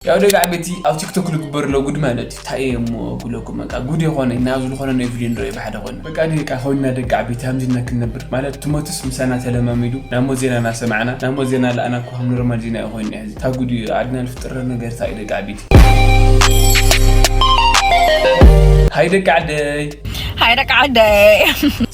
ያው ደቂ ዓበይቲ ኣብ ቲክቶክ ዝግበር ኣሎ ጉድ ማለት እዩ። እንታይ እየ እሞ ክብለኩም፣ በቃ ጉድ የኾነ ኢና ኣብዚ ዝኾነ ናይ ቪድዮ ንርኢ ብሓደ ኾነ። በቃ ደቂ ኮይና ደቂ ዓበይቲ ሃምዚና ክንነብር ማለት ትሞትስ ምሳና ተለማሚዱ ናሞ ዜና እናሰማዕና ናሞ ዜና ለኣና እኮ ከም ኖርማል ዜና እዩ ኮይኑ ሕዚ። እንታይ ጉድ እዩ ዓድና ዝፍጥረ ነገር እንታይ እዩ ደቂ ዓበይቲ። ሃይ ደቂ ዓደይ። ሃይ ደቂ ዓደይ።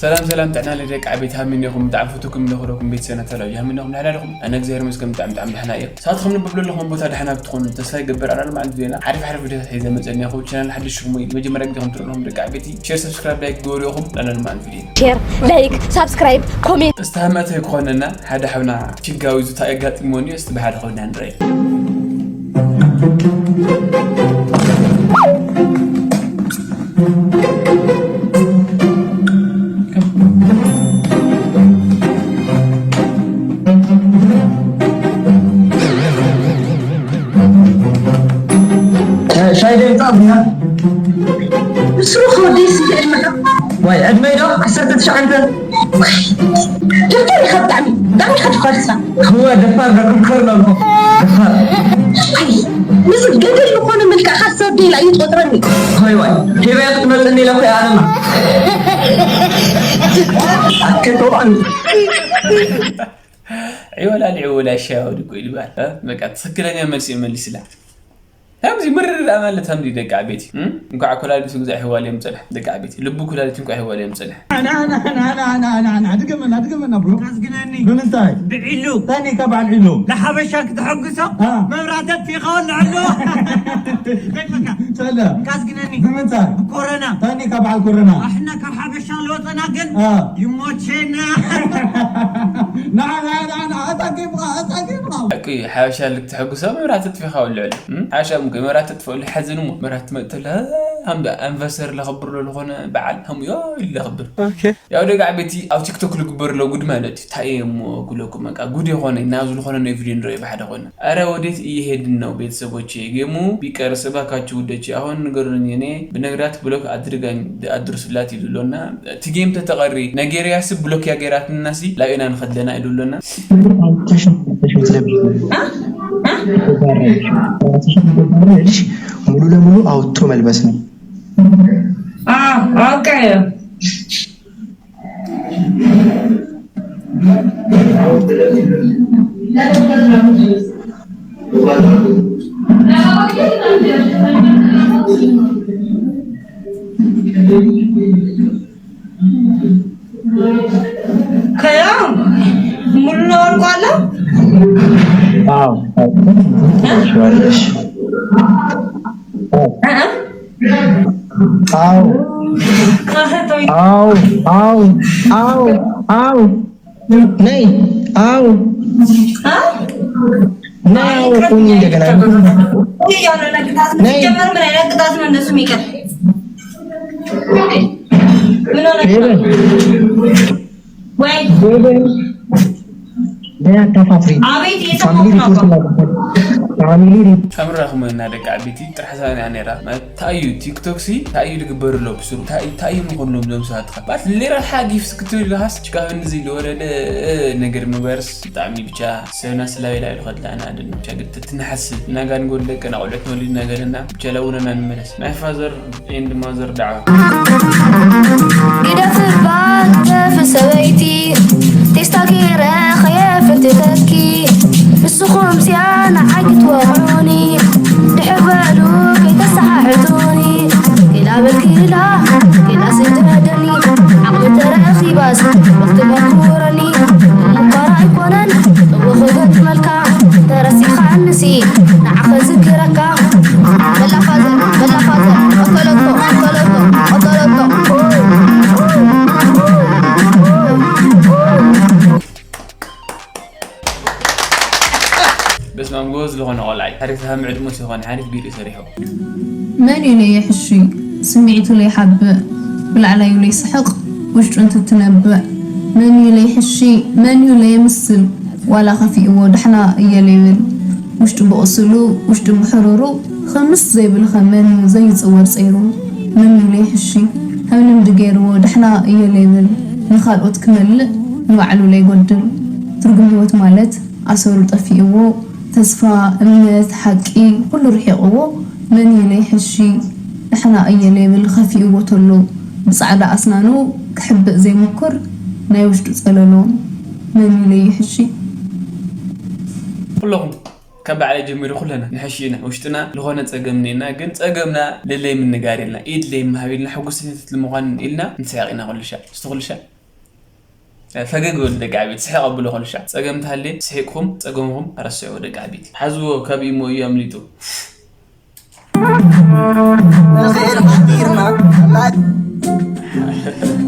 ሰላም ሰላም፣ ጥዕና ለደቂ ዓበይቲ ሃሚን ኢኹም ብጣዕሚ ፍቱኩም ለኽረኩም ቤተሰብና ተላዩ ሃሚን ኢኹም ደሕና ዲኹም? ኣነ እግዚኣብሔር ይመስገን ብጣዕሚ ብጣዕሚ ደሕና እየ። ንስኻትኩም ንብብለለኹም ቦታ ደሕና ክትኾኑ ተስፋ ይገብር። ኣነ ልማዓንቲ ዜና ሓሪፍ ሓሪፍ ቪድዮታት ሒዘ መፀኒ። ይኸውን ቻናል ሓድሽ ሽሙ እዩ መጀመርያ ግዜ ከምትርእሎም ደቂ ዓበይቲ ሼር ሰብስክራይብ ላይክ ግበሩ ኢኹም። ኣነ ልማዓንቲ ቪድዮ ሼር ላይክ ሳብስክራይብ ኮሜንት እስቲ ሃመተ ይኮነና ሓደ ሓብና ፊጋዊ ዝታ የጋጥሞኒ እስቲ ብሓደ ኮይና ንረይ። ሻይ ደምጻ ቢና ንስሩ ከወደይ ስንት ዕድመ ዋይ ዕድመይ ዶ ዓሰርተ ትሽዓተ። ደፋር ኢኻ ብጣዕሚ ብጣዕሚ ኢኻ ደፋር ኢኻ። እወ ደፋር ዶ ክምከር ዶ ኣለኹ። ደፋር። ኣይ፣ ምስ ገደል ዝኾነ መልክዕኻ ሰብ ደላ እዩ ትቆጥረኒ። ሆይ ዋይ ሄበያ ክትመፅኒ ኢለ እኮ እየ ኣለና። ኣከተባን ዒወላ ሊዕወላ ሻወድ እኮ ይልባል። በቃ ትክክለኛ መልሲ ይመልስላ። ከምዚ ምርር ማለት ከምዚ ደቂ ዓበይቲ እንኳዕ ኩላሊቱ ግዛዕ ይህዋል እዮም ፅንሕ ደቂ ዓበይቲ ልቡ ኩላሊቱ እንኳዕ ይህዋል እዮም ፅንሕ። ድገመና ድገመና ብሮ። ካስግነኒ ብምንታይ? ብዒሉ። ታኒ ካብ በዓል ዒሉ። ለሓበሻ ክትሐግሶ አ። መብራት ኣጥፊእኻ ወልዐሉ። ሰለ ካስግነኒ ብምንታይ? ብኮረና። ታኒ ካብ በዓል ኮረና። ኣሕና ካብ ሓበሻ ለወጠና ግን አ። ይሞቼና። ንዓ ንዓ ንዓ ንዓ ኣታ ጌምኻ ኣታ ጌምኻ። ሓቂ ሓበሻ ልክ ትሐግሶ መብራት ኣጥፊእኻ ወልዐሉ። ሓበሻ ምኮ መብራት ተጥፍእሉ ሓዝን እሞ መብራት ትመጥላ። ሃምዳ ኣንቨርሰሪ ለኽብር ዶ ዝኾነ በዓል ሃሙዮ ኢሉ ለኽብር። ያው ደቂ ዓበይቲ ኣብ ቲክቶክ ልግበር ኣሎ ጉድ ማለት እዩ። እንታይ እየ እሞ ክብለኩም በቃ ጉድ የኾነ ኢና ኣብዚ ዝኾነ ናይ ቪድዮ ንረኢ ብሓደ ኾነ። ኧረ ወዴት እየሄድን ነው ቤተሰቦቼ? ጌሙ ቢቀርስ እባካችሁ ውዶቼ አሁን ንገሩኝ። እኔ ብነግራት ብሎክ አድርጋኝ አድርሱላት ይሉ ኣሎና። እቲ ጌም ተተቐሪ ነጌርያሲ ብሎክ ያጌራትናሲ ላዩና ንኸድለና ይሉ ኣሎና። ሙሉ ለሙሉ አውጥቶ መልበስ ነው። አዎ፣ አውቄ። ከያ ሙሉ ነው አልቋል። አዎ፣ አዎ። እ? አዎ። አዎ፣ አዎ፣ አዎ፣ አዎ። ነይ፣ አዎ። አ? ነይ፣ አዎ፣ ቁሚ እንደገና። ነይ። ሲጀመር ምን አይነት ቅጣት ነው እንደሱ የሚቀር? ምን ሆነ? ሄቨን። ወይ ሄቨን። ነይ አታፋፍሪ። አቤት፣ እየሰማሁህ ፋሚሊ ነው ሪፖርት እኮ። እናደርጋለን። ፋሚሊ ሪፖርት። ከምራኹም እና ደቂ ዓበይቲ ጥራሕ ሰብኣና ነይራ። ማለት፣ እንታይ እዩ ቲክቶክ ሲ? እንታይ እዩ ዝግበር ኣሎ ብስሩ? እንታይ፣ እንታይ እዩ ምኾን ሎም ዞም ሰባት ኸ? ማለት፣ ሌላ ሓጊፍ ክትብል ኢልካስ፣ ጭቃ ክንዚ ዝወረደ፣ እ፣ ነገር ምግባርስ ብጣዕሚ ብቻ ሰብና ስላቤላ ኢሉ ኸድላና። ኣደን ብቻ ግድ ትንሓስብ። እናጋ ንጎድ ደቅና ቆልዑት ንወልድ እናገለና ብቻ ለውነና ንመለስ። ናይ ፋዘር ኤንድ ማዘር ዳዕዋ። ግደፍ እባ ግደፍ ሰበይቲ፣ ቴስታ ገይረ ኸየፍትተኪ። ንስኹም ስያ ንዓይ ክትወቕዑኒ፣ ድሕር በሉ ከይተሰሓሕቱኒ። ሌላ በልኪላ ሌላ ስደደኒ፣ ዓቕሚ ተረኺባስ ወቕቲ መኩረኒ። ምኳር ኣይኮነን እወ ክገጥመልካ፣ ተረሲኻንሲ ንዓኸ ዝክረካ። በላ ፋዘር፣ በላ ፋዘር፣ ቀተለቶ፣ ቀተለቶ፣ ቀተለቶ። በስመ ኣብ ጎበዝ ዝኾነ ቆልዓ እዩ። ታሪክ ሃም ዕድሙ ሲኾነ ሓሪፍ ቢሪ ሰሪሑ። መን እዩ ለየሕሺ? ስምዒቱ ለይሓብእ፣ ብላዕላዩ ለይስሕቕ፣ ውሽጡ እንትትነብእ። መን እዩ ለይሕሺ? መን እዩ ለየምስል? ዋላ ከፊእዎ ዳሕና እየ ለይብል። ውሽጡ ብቕስሉ፣ ውሽጡ ብሕሩሩ፣ ኸምስ ዘይብልኸ መን እዩ ዘይጽወር ጸይሩ? መን እዩ ለይሕሺ? ከም ልምዲ ገይርዎ ዳሕና እየ ለይብል። ንኻልኦት ክመልእ፣ ንባዕሉ ለይጎድል። ትርጉም ህይወት ማለት ኣሰሩ ጠፊእዎ፣ ተስፋ፣ እምነት፣ ሓቂ፣ ኩሉ ርሒቕዎ፣ መን ኢለ ይሕሺ፣ ደሕና እየ ሌብል ከፊእዎ ተሎ፣ ብጻዕዳ ኣስናኑ ክሕብእ ዘይምኩር፣ ናይ ውሽጡ ጸለሎ፣ መን ኢለ ይሕሺ። ኩለኹም ካብ ባዕለይ ጀሚሩ ኩለና ንሕሺ ኢና። ውሽጥና ዝኾነ ጸገም እኒኤና፣ ግን ጸገምና ልለይ ምንጋር ኢልና፣ ኢድ ለይ ምሃብ ኢልና፣ ሕጉሰኛታት ልምዃን ኢልና ንስሕቕ ኢና ኩሉ ሻዕ። እስቲ ኩሉ ሻዕ ፈገግ በሉ ደቂ ዓቤት፣ ስሕቕ ኣብሉ ኩሉ ሻዕ። ጸገም እንተሃልየ ስሒቕኩም ጸገምኹም ረስዕዎ ደቂ ዓቤት። ሓዝዎ ካብ ኢሞ እዩ ኣምሊጡ።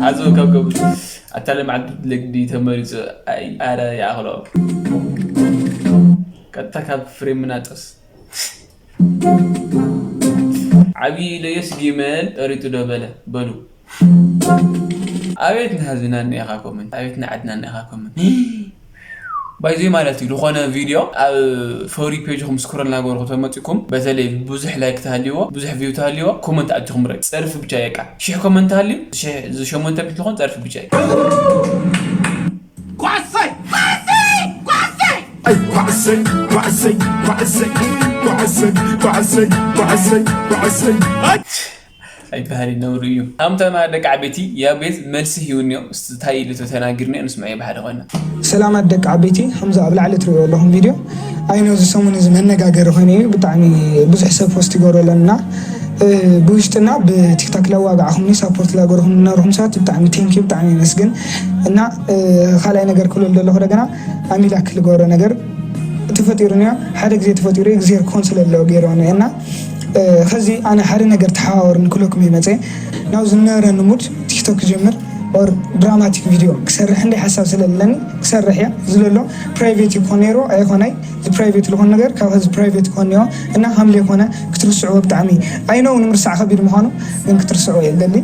ሓዝዎ ካብ ገቡ ኣታ ለማዕዱ ለግዲ ተመሪጹ። ኣይ ኣረ ይኣኽሎ ቀጥታ ካብ ፍሬም ምናጠስ። ዓብዪ ኢለዮስ ጊመል ጠሪጡ ዶ በለ በሉ። ኣቤት ንህዝብና እኒኢኻ ኮመንት ኣቤት ንዓድና እኒኢኻ ኮመንት ባይዚ ማለት እዩ ዝኾነ ቪድዮ ኣብ ፎሪ ፔጅኹም ስክሮል ናገርኩ ተመፂኩም በተለይ ብዙሕ ላይክ ተሃልይዎ ብዙሕ ቪው ተሃልይዎ ኮመንት ኣቲኹም ረ ፀርፊ ብቻ የቃ ሽሕ ኮመንት ተሃልዩ ዝሸሞንተ ሚት ዝኾን ፀርፊ ብቻ የቃ Ay, kwasay, kwasay, kwasay, kwasay, kwasay, kwasay, kwasay, kwasay, kwasay, kwasay. ኣይበሃሊ ነውሪ እዩ። ሃምተማ ደቂ ዓበይቲ ያቤት መልሲ ሂውንዮ እንታይ ኢሉ ተተናግርኒ ንስምዐ ብሓደ ኮይና። ሰላማት ደቂ ዓበይቲ ከምዚ ኣብ ላዕሊ ትሪእዎ ኣለኹም ቪድዮ ኣይኖ እዚ ሰሙን እዚ መነጋገሪ ኮይኑ እዩ ብጣዕሚ ብዙሕ ሰብ ፖስት ይገብሮ ኣለና ብውሽጥና ብቲክታክ ለዋጋዕኹምኒ ሳፖርት ላገርኹም ዝነበርኩም ሰባት ብጣዕሚ ቴንኪ ብጣዕሚ የመስግን እና ካልኣይ ነገር ክብለሉ ዘለኹ ደገና ኣሚላክ ልገብሮ ነገር ተፈጢሩ ነዮ ሓደ ግዜ ተፈጢሩ እግዚኣብሔር ክኾን ስለለዎ ገይርዎ ነዮ እና ከዚ ኣነ ሓደ ነገር ተሓባበሩኒ ክብለኩም እየ መፅየ ናብ ዝነበረኒ ሙድ ቲክቶክ ክጀምር or ድራማቲክ ቪድዮ ክሰርሕ እንደ ሓሳብ ስለለኒ ክሰርሕ እየ ዝለሎ ፕራይቬት ይኮን ነይሩ ኣይኮነይ ፕራይቬት ዝኾነ ነገር ካብ ህዝቢ ፕራይቬት ክኾን እዮ እና ሃምለ የኮነ ክትርስዕዎ ብጣዕሚ ኣይነው ንምርሳዕ ከቢድ ምዃኑ ግን ክትርስዕዎ የለኒ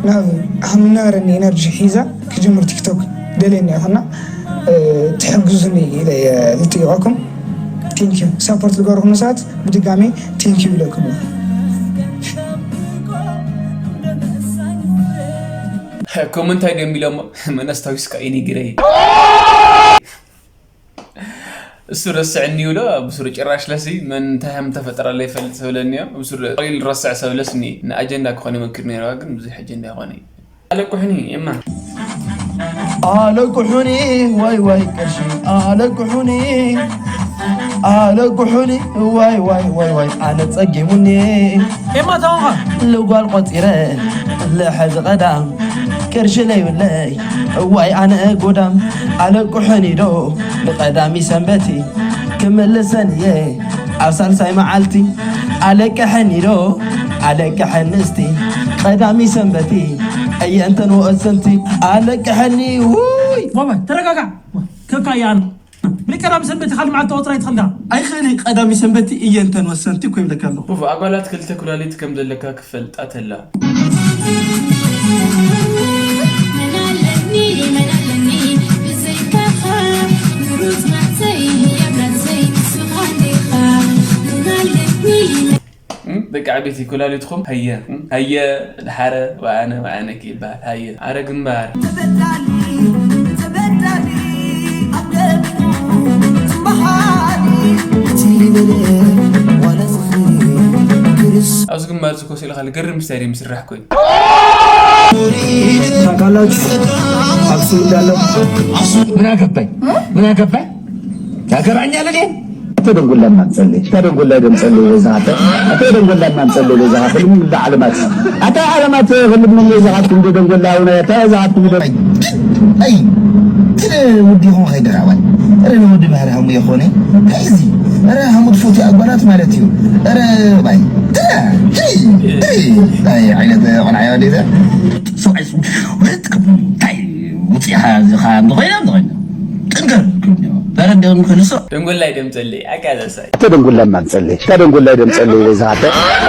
ናብ ሃም ነበረኒ ኤነርጂ ሒዛ ክጅምር ቲክቶክ ደልየኒ ይኹና ትሕግዙኒ ኢለ ልጥይቐኩም ቴንኪዩ ሳፖርት ዝገበርኩም ሰባት ብድጋሚ ቴንኪዩ ኢለኩም ኮመንታይ ደም ኢሎሞ መነስታዊስካ ኢኒግረይ እሱ ረስዕኒ ይብሎ ብስሩ ጭራሽ ለሲ መን እንታይ ከም ተፈጠረ ለይፈልጥ ሰብለኒ እዮ ብስሩ ቀሊል ረስዕ ሰብለስኒ ንኣጀንዳ ክኾነ ይመክር ነይረዋ ግን ብዙሕ ኣጀንዳ ይኾነ ኣለኩሕኒ እማ ኣለኩሑኒ ዋይ ዋይ ቅርሺ ኣለኩሑኒ ኣለኩሑኒ ዋይ ዋይ ዋይ ዋይ ኣነ ጸጊሙኒ ኤማ ታውኻ ልጓል ቆጺረ ልሐዚ ቀዳም ቅርሺ ለይብለይ እዋይ ኣነ ጎዳም ኣለኩሑኒ ዶ ንቀዳሚ ሰንበቲ ክምልሰን እየ ኣብ ሳልሳይ መዓልቲ ኣለቅሐኒ ዶ ኣለቅሐኒ እስቲ ቀዳሚ ሰንበቲ እየንተን ወእሰንቲ ኣለቅሐኒ ውይ ተረጋጋ ከካ እያ ብቀዳሚ ሰንበቲ ካልእ መዓልቲ ቆፅራ ይትኽልዳ ኣይኽእል ቀዳሚ ሰንበቲ እየንተን ወሰንቲ እኮ ይብለካ ኣለኹ ኣጓላት ክልተ ኩላሊት ከም ዘለካ ክፈልጣ ተላ ደቂ ዓበይቲ ኩላሊትኩም ሃየ ሃየ ድሓረ ወኣነ ወኣነኪ ይበሃል ሃየ ኣረ ግንባር ኣብዚ ግንባር ዝኮስ ኢልካ ልገርም ስታይል ምስራሕ ኮይኑ ታውቃላችሁ አክሱም እንዳለው ምን አገባኝ ምን አገባኝ ያገባኛል እኔ ተደንጎላ ማንጸለ ተደንጎላ ደምጸለ በዛተ ተደንጎላ ማንጸለ በዛተ ምን ለዓለማት አታ ዓለማት ምን ለዛት እንደ ደንጎላ ሆነ ተዛት ኣይ ትለ ውዲ ሆን ኸይደራዋይ ረ ንወዲ ባህሪ ሃሙ የኾነ ከዚ ረ ሃሙ ትፎቲ ኣጓላት ማለት እዩ ረ ባይ ትለ ትይ ትይ ኣይ ዓይነት ቆልዓ ወዲዘ ሰብኣይ እንታይ ውፅኢኻ ዝኻ እንተኾይና እንተኾይና ጥንገር ተረደም ክልሶ ደንጎላይ ደምፀለይ ኣጋዛሳይ ተደንጎላ ማንፀለይ ተደንጎላይ ደምፀለይ በዛተ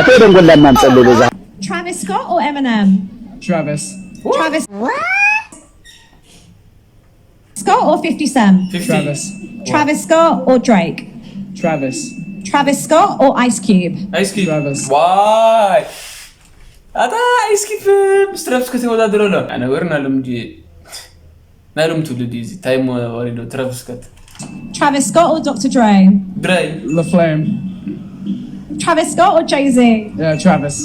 ተደንጎላ ማንፀለይ በዛ Travis Scott or Eminem? Travis. Travis. What? Scott or fifty Cent? fifty. Travis. Travis Scott or Drake? Travis. Travis Scott or Ice Cube? Ice Cube. Travis. Why? ኣታ ኣይስኪፕ ምስ ትራቭስ ስኮት ይወዳደሮ ኣሎ ኣነ ወርና ሎም ጂ ናይ ሎም ትውልድ እዩ እዚ ታይም ወሪዶ ትራቭስ ስኮት Travis Scott or Doctor Dre? ድረይ The Flame. Travis Scott or Jay Z? Yeah, Travis.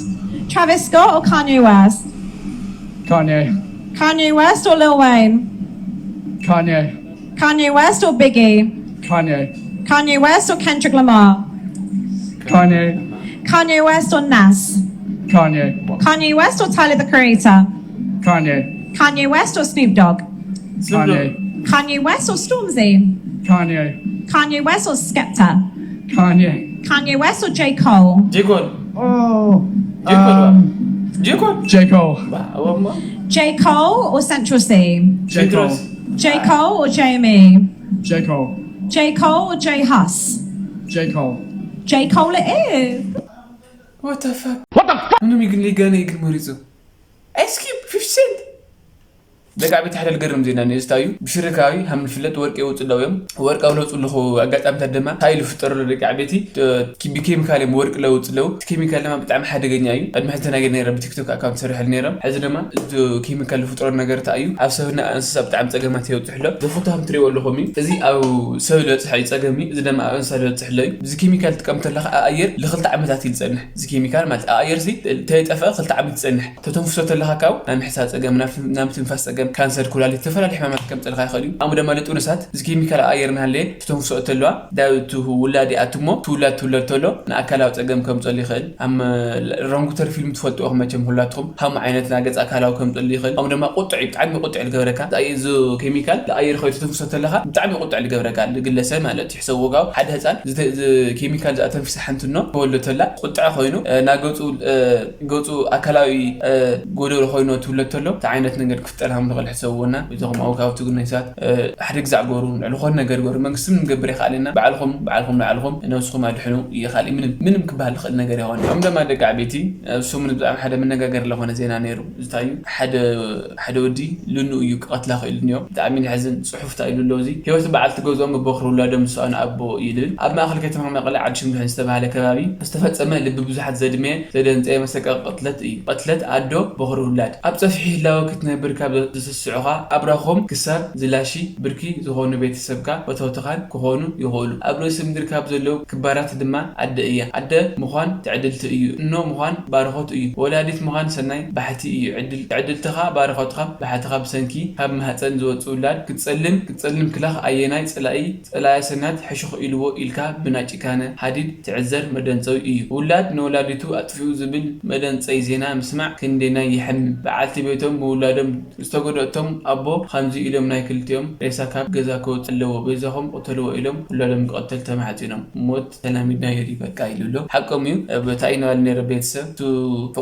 Travis Scott or Kanye West? Kanye. Kanye West or Lil Wayne? Kanye. Kanye West or Biggie? Kanye. Kanye West or Kendrick Lamar? Kanye. Kanye West or Nas? Kanye. Kanye West or Tyler the Creator? Kanye. Kanye West or Snoop Dogg? Kanye. Kanye West or Stormzy? Kanye. Kanye West or Skepta? Kanye. Kanye West or J. Cole? ጄኮል Oh. ጄኮል Um, ጄኮል J. Cole. ኣወማ J. Cole or Central C? J. Cole. J. Cole or J. M. E? J. Cole. J. Cole or J. Huss? J. Cole. J. Cole it is. What the fuck ምንም ይግን ሊጋነ ይግን መሪጹ ኣይስኪ ፊፍቲ ሴንት ደቂ ዓበይቲ ሓደ ልገርም ዜና ንእስታ እዩ። ብሽርካዊ ሃም ንፍለጥ ወርቂ የውፅእ ለው እዮም። ወርቂ ኣብ ለውፅልኹ ኣጋጣሚታት ድማ እንታይ ኢሉ ፍጠሩ ደቂ ዓበይቲ ብኬሚካል እዮም ወርቂ ለውፅ ለው። እቲ ኬሚካል ድማ ብጣዕሚ ሓደገኛ እዩ። ቅድሚ ሕዚ ተናገር ነረ ብቲክቶክ ኣካውንት ሰርሐል ነረ። ሕዚ ድማ እቲ ኬሚካል ዝፍጥሮ ነገር እንታይ እዩ ኣብ ሰብና እንስሳ ብጣዕሚ ፀገማት የውፅሕ ሎ። ዘፎቶ ሃም ትሪእዎ ኣለኹም እዩ። እዚ ኣብ ሰብ ዝበፅሕ እዩ ፀገም እዩ። እዚ ድማ ኣብ እንስሳ ዝበፅሕ ሎ እዩ። እዚ ኬሚካል ትጥቀም ተለካ ኣብ ኣየር ልክልተ ዓመታት እዩ ዝፀንሕ። እዚ ኬሚካል ማለት ኣብ ኣየር ሲ ተይጠፈ ክልተ ዓመት ይፀንሕ። ተተንፍሶ ተለካ ካብ ናይ ምሕሳ ፀገም ናብ ትንፋስ ፀገም ካንሰር ኩላሊት ዝተፈላለዩ ሕማማት ከም ፀልካ ይኽእል እዩ። ኣሙ ደማ ልጥውንሳት እዚ ኬሚካል ኣብ ኣየር ናሃለየ ተተንፍሶ ተለዋ ዳብቱ ውላድ ይኣትሞ ትውላድ ትውለድ ተሎ ንኣካላዊ ፀገም ከምፀሉ ይኽእል። ኣብ ረንጉተር ፊልም ትፈልጥዎ መቸም ኩላትኩም ሃሙ ዓይነት ናገፅ ኣካላዊ ከምፀሉ ይኽእል። ኣሙ ደማ ቁጥዕ እዩ ብጣዕሚ ቁጥዕ ዝገብረካ እዚ ኬሚካል ኣየር ኮይኑ ተተንፍሶ ተለካ ብጣዕሚ ቁጥዕ ዝገብረካ ግለሰብ ማለት እዩ። ሕሰብ ወጋው ሓደ ህፃን ኬሚካል ዝኣተንፍሳ ሓንቲ ኖ ተወልዶ ተላ ቁጥዐ ኮይኑ ናገፁ ገፁ ኣካላዊ ጎደሎ ኮይኑ ትውለድ ተሎ እቲ ዓይነት ነገር ክፍጠር ሃም ንኽእል ሕሰብዎና እዞም ኣብ ካብ ትግርኛ ሰባት ሓደ ግዛዕ ገሩ ንዕሊ ኾን ነገር ገሩ መንግስቲ ምን ገብር ይኽኣልና ባዕልኹም ባዕልኹም ንባዕልኹም ነብስኹም ኣድሕኑ ይኻል ምንም ምንም ክበሃል ዝኽእል ነገር ይኾን። ከም ደማ ደቂ ዓበይቲ እሱ ምን ብጣዕሚ ሓደ መነጋገር ለኾነ ዜና ነይሩ። እንታይ እዩ ሓደ ወዲ ልኑ እዩ ክቐትላ ክእል እኒኦ ብጣዕሚ ንሕዝን። ፅሑፍ እንታይ ኢሉ ኣሎ እዚ ህይወት በዓልቲ ገዝኦም ብበኹሪ ውላዶም ዝሰኣኑ ኣቦ እዩ ልብል። ኣብ ማእኸል ከተማ መቐለ ዓዲ ሽምድሕን ዝተባሃለ ከባቢ ዝተፈፀመ ልቢ ብዙሓት ዘድመየ ዘደንፀየ መሰቀቂ ቅትለት እዩ። ቅትለት ኣዶ በኹሪ ውላድ ኣብ ፀፍሒ ህላወ ክትነብር ካብ ዘስስዑኻ ኣብራኾም ክሳብ ዝላሺ ብርኪ ዝኾኑ ቤተሰብካ ፈተውትኻን ክኾኑ ይኽእሉ። ኣብ ርእሲ ምድሪ ካብ ዘለዉ ክባራት ድማ ኣደ እያ። ኣደ ምዃን ትዕድልቲ እዩ። እኖ ምዃን ባርኾት እዩ። ወላዲት ምዃን ሰናይ ባሕቲ እዩ። ትዕድልትኻ ባርኾትኻ ባሕትኻ ብሰንኪ ካብ ማህፀን ዝወፅእ ውላድ ክትፀልም ክትፀልም ክላኽ ኣየናይ ፀላኢ ፀላኢ ሰናት ሕሹኽ ኢልዎ ኢልካ ብናይ ጭካነ ሃዲድ ትዕዘር መደንፀዊ እዩ። ውላድ ንወላዲቱ ኣጥፊኡ ዝብል መደንፀይ ዜና ምስማዕ ክንደየናይ የሕምም። በዓልቲ ቤቶም ምውላዶም ዝተጎደእቶም ኣቦ ኸምዚ ኢሎም ናይ ክልቲኦም ሬሳ ካብ ገዛ ክወፅእ ኣለዎ በይዛኹም ቅተልዎ ኢሎም ውላዶም ክቐተል ተማሕፂኖም። ሞት ተላሚድናዮ ድዩ በቃ ኢሉ ኣሎ። ሓቆም እዩ። ብታይ ኢና በሉ ነይረ ቤተሰብ እቲ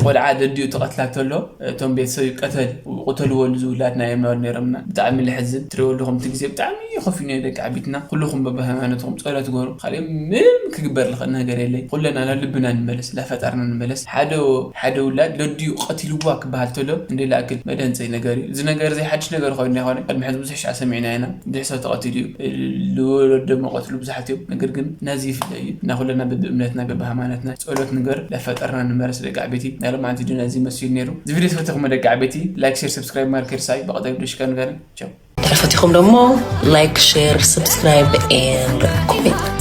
ቆልዓ ደዲኡ ተቐትላ ተሎ እቶም ቤተሰብ እዩ ቀተል ቅተልዎ ዝውላድና እዮም ናበሉ ነይሮምና። ብጣዕሚ ለሕዝን ትሪእዎ ኣለኹም እቲ ግዜ ብጣዕሚ ከፊኑ እዩ ደቂ ዓቢትና ኩልኹም በብሃይማኖትኩም ፀሎት ግበሩ። ካልእ ምንም ክግበር ዝኽእል ነገር የለይ። ኩለና ናብ ልብና ንመለስ ናብ ፈጣርና ንመለስ። ሓደ ሓደ ውላድ ለዲኡ ቀቲልዋ ክበሃል ተሎ እንደ ላእክል መደንፀይ ነገር እዩ። እዚ ነገር እዚ ሓድሽ ነገር ኮይኑ ኣይኮነ። ቅድሚ ሕዚ ብዙሕ ሻዕ ሰሚዕና ኢና። ብዙሕ ሰብ ተቐቲሉ እዩ። ዝወለዶ መቐትሉ ብዙሓት እዮም። ነገር ግን ነዚ ይፍለ እዩ እና ኩለና በብእምነትና በብሃይማኖትና ፀሎት ንገር ለፈጠርና ንመለስ ደቂ ዓበይቲ። ናይ ሎማዓንቲ ቪድዮ ነዚ መሲሉ ነይሩ። እዚ ቪድዮ ተፈተኹም ደቂ ዓበይቲ ላይክ ሼር ሰብስክራይብ ማርክ ርሳይ ብቐጣይ ቪድዮ ሽካ ንገርን ቻው። ተረፈቲኹም ደግሞ like share subscribe and comment